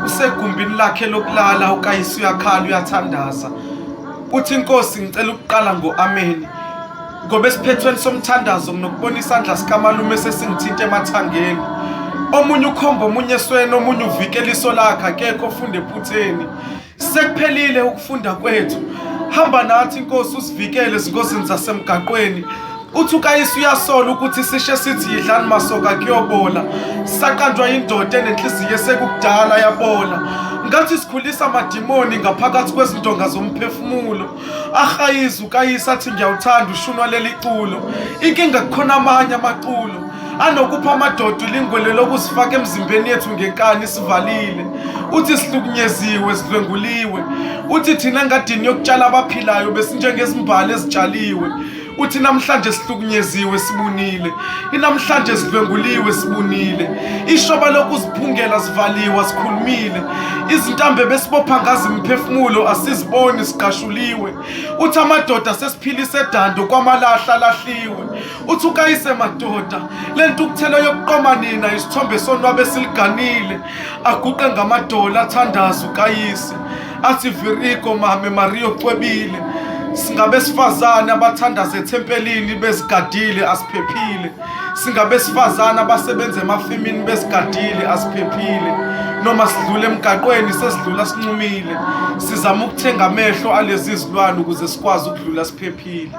Usegumbini lakhe lokulala uKayise uyakhala uyathandaza. Uthi inkosi ngicela ukuqala ngo-ameni. Ngoba esiphethweni somthandazo nginokubona isandla sikamalume sesingithinta emathangeni. Omunye ukhomba omunye esweni, omunye uvikela iso lakhe, akekho ofunda ephutheni. Sekuphelile ukufunda kwethu. Hamba nathi Nkosi usivikele ezingozini zasemgaqweni. Uthi uKayise uyasola ukuthi sishe sithi yidlani masoka kuyobola. Saqanjwa indoda enenhliziyo esekukudala yabola. Ngathi sikhulisa amadimoni ngaphakathi kwezindonga zomphefumulo. Ahayiza uKayise athi ngiyawuthanda ushunwa leli culo. Inkinga kukhona amanye amaculo. Anokupha amadoda ilingwele lokuzifaka emzimbeni yethu ngenkani sivalile. Uthi sihlukunyeziwe, sidlwenguliwe. Uthi thina engadini yokutshala abaphilayo besinjengezimbali ezitshaliwe. Uthi namhlanje sihlukunyeziwe sibunile. Inamhlanje sidlwenguliwe sibunile. Ishoba lokuziphungela sivaliwe sikhulumile. Izintambo besibopha ngazo imiphefumulo asiziboni siqashuliwe. Uthi amadoda sesiphilise dando kwamalahla alahliwe. Uthi ukayise madoda le ntukuthelo yokuqoma nina isithombe sonwabe esiliganile. Aguqe ngamadolo athandaze ukayise athi Virigo mame Maria ocwebile. Singabesifazane abathandaza ethempelini bezigadile asiphephile. Singabesifazane abasebenza emafemini bezigadile asiphephile. Noma sidlula emgaqweni sesidlula sincumile. Sizama ukuthenga amehlo alezi zilwane ukuze sikwazi ukudlula siphephile.